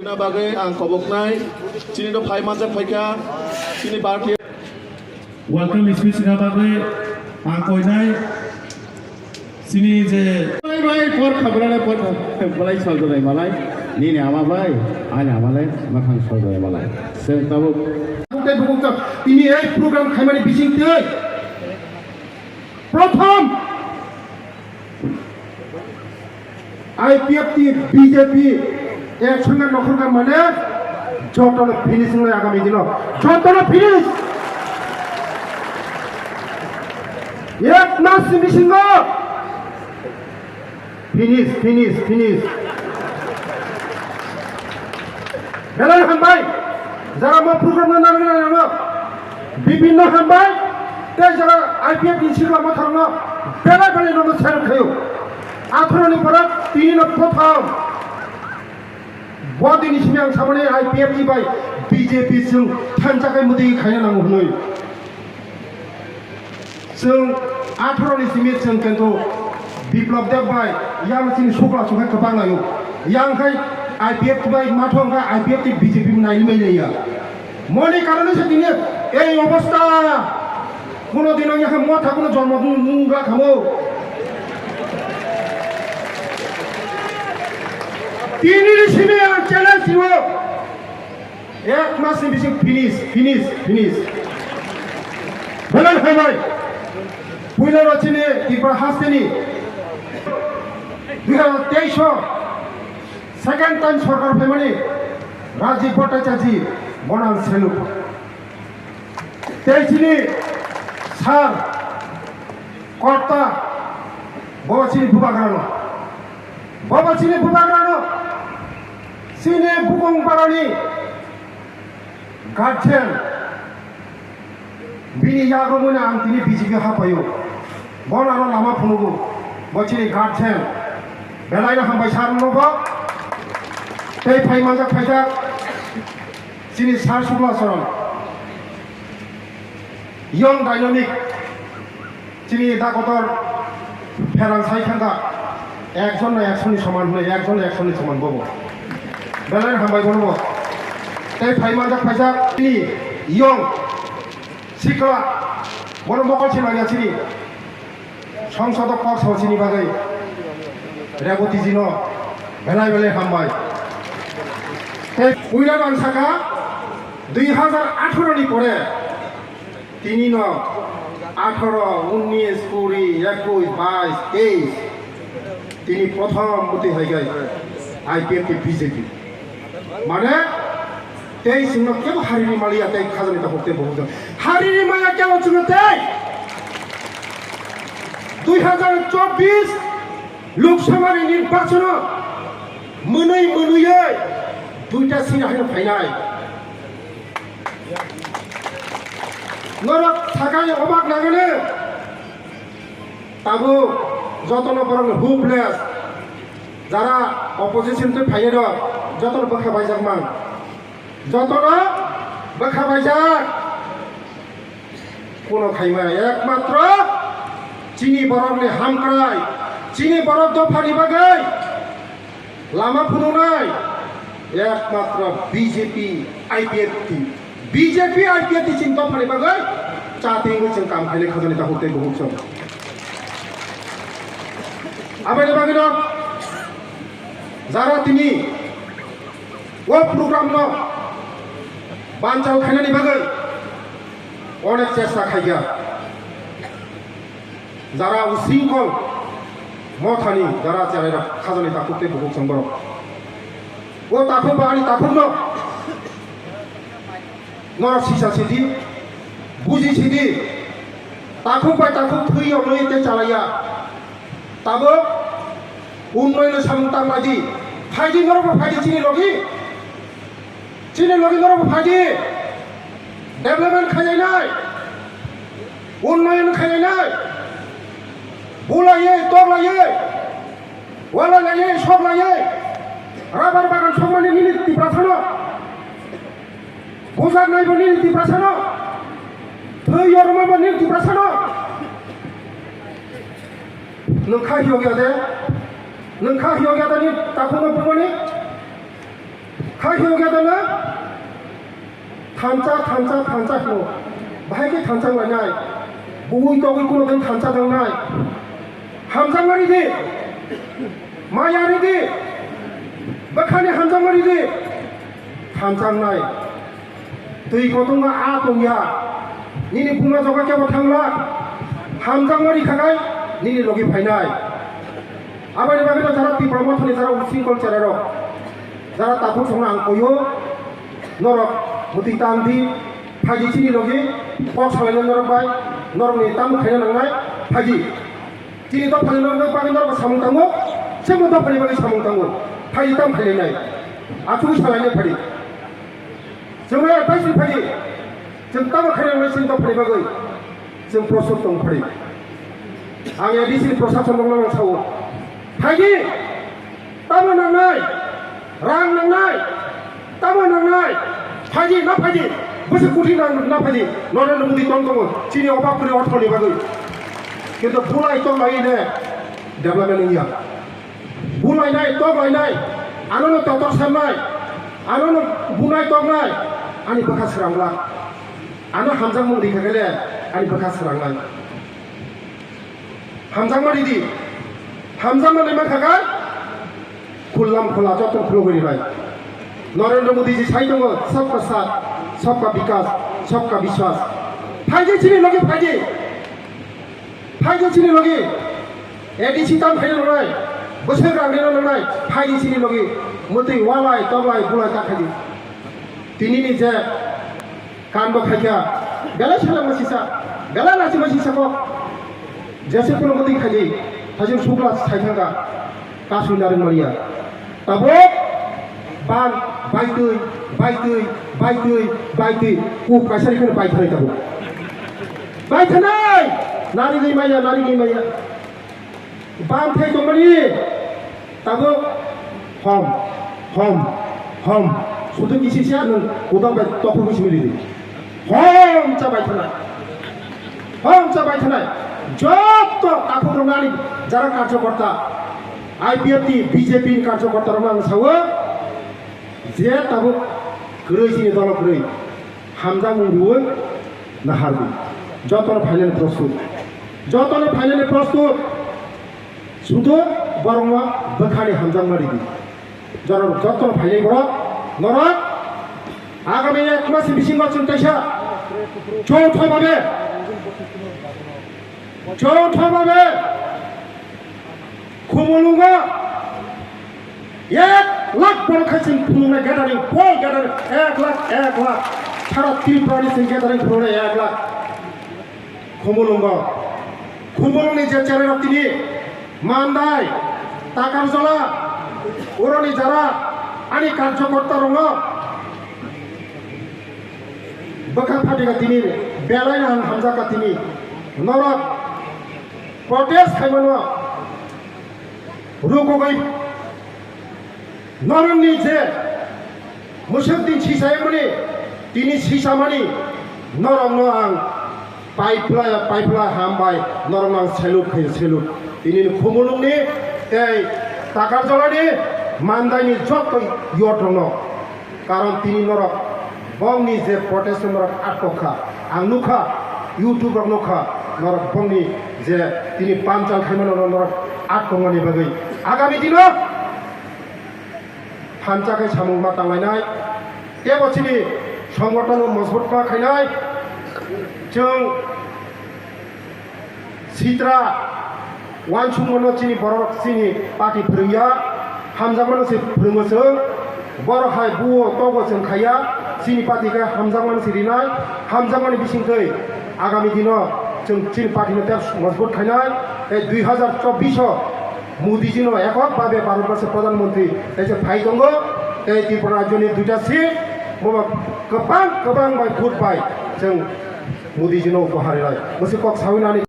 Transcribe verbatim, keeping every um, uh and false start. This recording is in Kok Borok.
Chini bagwi ang koboknai, chini no phai manjak phaikha, chini party. Welcome speech na bagwi ang koinai, chini je. Bai bai, por khabra le por kha-, belai sojolai malai, nini ama bai, ani ama le makhang sojolai malai. Chwng tabuk. Tei bukuk tak, tini ei program khaimani bising tei. Prothom I P F T, B J P, ek songe nokhorkha mane jotono finishing lai agami dino. Jotono finish. Ek mas ni bisingo finish, finish, finish. Belai hambai. Jara mo program no nang nang no. Bibin no hambai. Tei jara I P F ni sikla mo thang no. Belai belai no mo serve khayo. Atharo ni pora tini no prothom. Bo dini simi ang samani I P F ni bai B J P chwng thansa kai mudi khaina nango hwnwi. Chwng atharo ni simi chwng kintu Biplab Deb bai yang chini sukla chukhe kwbang laio. Yang khai I P F bai matho khai I P F ni B J P nai mai laiya. Moni karone se tini ei obostha. Kuno dino yakhe motha kuno jonmo nung, nung ra khamo. Tini ni simi ang challenge rwo. Ek mas ni bising finish, finish, finish. Belai hambai. Puila ro chini Tripura hasteni dui hajar teis o second time sorkar phaimani Rajiv Bhattacharya ji bono ang salute. Tei chini sir, korta, bobo chini bubagrano. Bobo chini bubagrano. Chini bukung barani guardian. Bini yago muna ang tini B J P hapayo. Bono ano lama phunugo. Bo chini guardian. Belai no hambai sir no bo. Tei phai manjak phaijak. Chini sir Sukla Charan, young dynamic, chini da kotor pherang sai khan da, ekjon na ekshoni soman hwnwi, ekjon na ekshoni soman bobo. Belai hambai bono bo. Tei phai manjak phaijak chini young sikla, bono mokol se manya chini. Songsado kok sao chini bagwi Reboti jino belai belai hambai. Tei puila ang saka dui hajar atharo ni pore tini no atharo, unnis, kuri, ekush, bais, teis tini prothom bwtwi hai gai I P F ni B J P. Mane, tei chwngno kebo harini maliya tei khajani takhuk tei bukhuk jani. Harini maya kebo chwngno tei dui hajar chobbish Lok Sabha ni nirbachon o mwnwi mwnwi duita sira haino phainai. Norok sakai obak nangani. Tabuk jotono borok hopeless. Jara opposition twi phainai rok jotono bwkha baijak man. Jotono bwkha baijak. Kuno khaimaya ekmatro chini borokni hamkrai, chini borok dophani bagwi lama phunuknai ekmatro B J P, I P F T. B J P, I P F T chini dophani bagwi chatwi wngwi chwng kam khainai khajani takhuk tei bukhuk chwng. Aboni bagwino jara tini o program no banchal khainani bagwi onek chesta khaikha. Jara usingkol mothani jara cherai rok khajani takhuk tei bukhuk chwng borok. O takhuk ba ani takhuk no norok sisa sidi, buji sidi, takhuk bai takhuk thwi yoknwi tei chalaiya. Tabuk unnoyoni samung tang laidi, phaidi norokbo phaidi chini logi, chini logi norokbo phaidi, development khainai, unnoyon khainai, bulaiye, toklaiye, walailaye, soklaiye, rubber bagan sokmani nini Tiprasano. Bujak naibo nini Tiprasano. Thwi yormabo nini Tiprasano. Nwng kha hiyok ya de? Nwng kha hiyok ya de ni takhukno bumani? Khai hino khe tala thansa, thansa, thansa hino. Bahai khe thansa lainai. Bui togwi kuno din thansa tangnai. Hamjakma ridi. Maya ridi. Bwkhani hamjakma ridi. Thansa wngnai. Twi kothoma a tongya. Nini buma joga kebo thangla. Hamjakma rikha khai nini logi phainai. Aboni bagwi no jara Tipra Mothani jara usingkol cherarok. Jara takhuk songno ang koyo. Norok bwtwi tang di. Phaidi chini logi. Kok salaina norok bai. Norokni tamo khaina nangnai. Phaidi. Chini dophani norok bagwi norok samung tango. Chemo dophani bagwi samung tango. Phaidi tam phailainai. Achugwi salainai phaidi. Chwng advice ni phaidi. Chwng tamo khaina nangnai chini dophani bagwi. Chwng prosot tong phaidi. Ang A D C ni prosason rokno ang sao. Phaidi. Tamo nangnai, rang nangnai, tamo nangnai, phaidi na phaidi, bwswk kuthi nang na phaidi, Narendra Modi tong tongo, chini obab kwrwi orthoni bagwi. Kintu bulai tong lai ne development wngya. Bulai nai, tong lai nai, ano no totor sernai, ano no bunai tongnai, ani bwkha srangla. Ano hamjakmung rikha khe le, ani bwkha srangnai. Hamjakma ridi. Hamjakma rima khakai. Khullam khula joto khulugwi rinai. Narendra Modi ji sai tongo, "Sabka saath, sabka vikas, sabka vishwas." Phaidi chini logi phaidi. Phaidi chini logi. A D C tam khaina nangnai. Bwswk rang rina nangnai. Phaidi chini logi. Mwtwi walai, toklai, bulai ta khaidi. Tini ni je Kan bo khaikha, belai selengma sisa, belai lachima sisa kok. Jese kuno mwtwi khaidi, hajir sukla sai thangkha, kasui narwk maliya. Tabuk ban baitwi, baitwi, baitwi, baitwi, kuk kaisa ri kheno baithanai tabuk. Baithanai! Narigwi maya, narigwi maya. Bam thai tongmani tabuk hom, hom, hom. Sudu kisi sia nwng kudak bai tokhu kisi mili di. Hom cha bai thanai. Hom cha bai thanai. Jotto takhuk rok nani jara karjokorta, I P F T, B J P ni karjokorta rok ang sawo je tabuk kwrwi chini dolo kwrwi. Hamjakmung rwui nahardi. Jotono phainani prostut. Jotono phainani prostut. Sudu borokno bwkhani hamjakma ridi. Jotono, jotono phainai borok. Norok agami ek mas bisingo chwng kaisa chongthoi babe. Chongthoi babe. Khumulwngo ek lakh borok khai chwng phunuknai gathering, full gathering, ek lakh, ek lakh. Sara Tripura ni chwng gathering phunuknai ek lakh. Khumulwngo. Khumulwngni je cherai rok tini Mandai, Takarjala, oroni jara ani karjokorta rokno bwkha phatika tini belai no ang hamjakha tini norok protest khaimano rukugwi norokni je mwswk din sisayamani tini sisamani norokno ang paipla paipla hambai norokno ang salute khaio salute tini Khumulwngni tei Takarjalani Mandaini jotto youth rokno. Karon tini norok bongni je protest norok atok kha, ang nukha, YouTube rok nukha, norok bongni je tini panchal khaimano norok atok mani bagwi agami dino thansa khe samung ma tanglainai, tebo chini songgothon mojbut ma khainai, chwng Sitra uansukmano chini borok chini party phwrwngya, hamjakmano se phwrwngo chwng. Borok hai buo togo chwng khaiya, chini party khe hamjakmano se rinai, hamjakmani bisingtwi agami dino chwng chini party no tei mojbut khainai. Tei dui hazar chobbish o Modi ji no ekok babe Bharat Borso Pradhan Mantri tei se phai tongo, tei Tripura rajyo ni duita seat, bobo kwbang kwbang bai vote bai chwng Modi ji no upahar rinai. Mwswi kok sawi nani.